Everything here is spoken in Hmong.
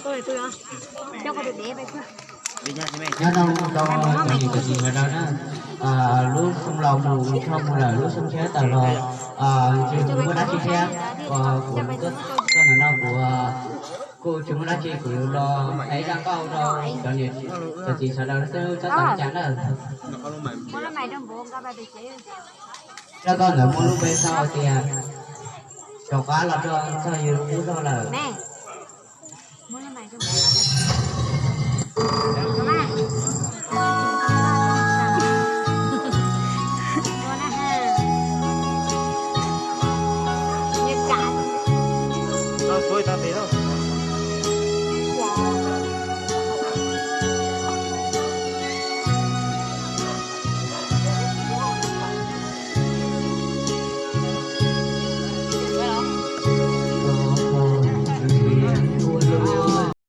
Nyob zoo rau cov niam cov txiv sawv daws na, lub xyoo laus mus tsis tau mus lawm, lub xyoo tshiab tawm los tsis muaj dab tsi thiab. Kuv tuaj ntawm no kuv kuj tsis muaj dab tsi, kuv los hais zaj nkauj rau cov niam cov txiv sawv daws xwb, txhob xav li cas na. Zaj nkauj ntawd muaj lub npe sau hais tias rov qab los rau txog yus lub qub zog lawm.